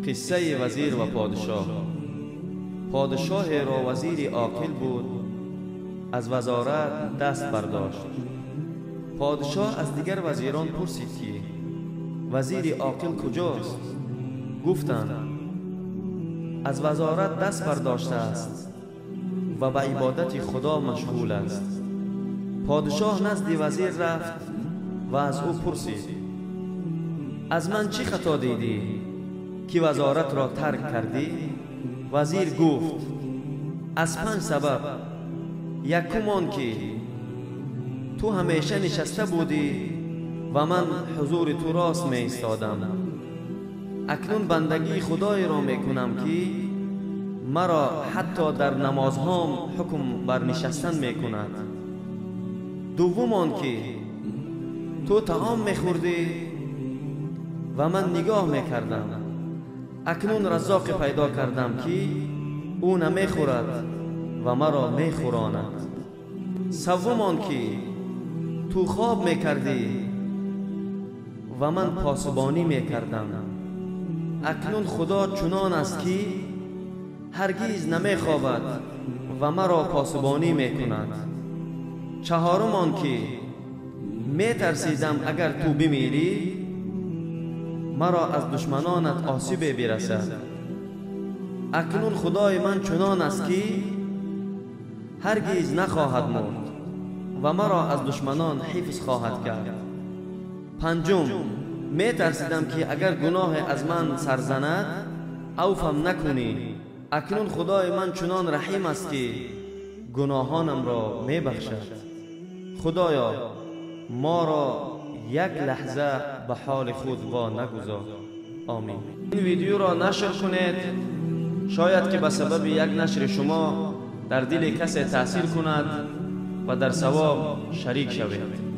Қиссаи вазир ва подшоҳ. Подшоҳеро вазири оқил буд, аз вазорат даст бардошт. Подшоҳ аз дигар вазирон пурсид, ки вазири оқил куҷост? Гуфтанд: аз вазорат даст бардоштааст ва ба ибодати Худо машғул аст. Подшоҳ назди вазир рафт ва аз ӯ пурсид: аз ман чӣ хато дидӣ, ки вазоратро тарк кардӣ? Вазир гуфт: аз 5 сабаб. Якум он ки ту ҳамеша нишаста будӣ ва ман ҳузури ту рост меистодам. Акнун бандагии Худоеро мекунам, ки маро ҳатто дар намозҳом ҳукм бар нишастан мекунад. Дуввум он ки ту таом мехӯрдӣ ва ман нигоҳ мекардам. Акнун раззоқе пайдо кардам, ки ӯ намехӯрад ва маро мехӯронад. Севум он ки ту хоб мекардӣ ва ман посбонӣ мекардам. Акнун Худо чунон аст, ки ҳаргиз намехобад ва маро посбонӣ мекунад. Чаҳорум он ки метарсидам агар ту бимирӣ, маро аз душманонат осибе бирасад. Акнун Худои ман чунон аст, ки ҳаргиз нахоҳад мурд ва маро аз душманон ҳифз хоҳад кард. Панҷум, метарсидам, ки агар гуноҳе аз ман сарзанад, авфам накунӣ. Акнун Худои ман чунон раҳим аст, ки гуноҳонамро мебахшад. Худоё, моро як лаҳза ба ҳоли худ во нагузор. Омин. Ин видеоро нашр кунед, шояд ки ба сабаби як нашри шумо дар дили касе таъсир кунад ва дар савоб шарик шавед.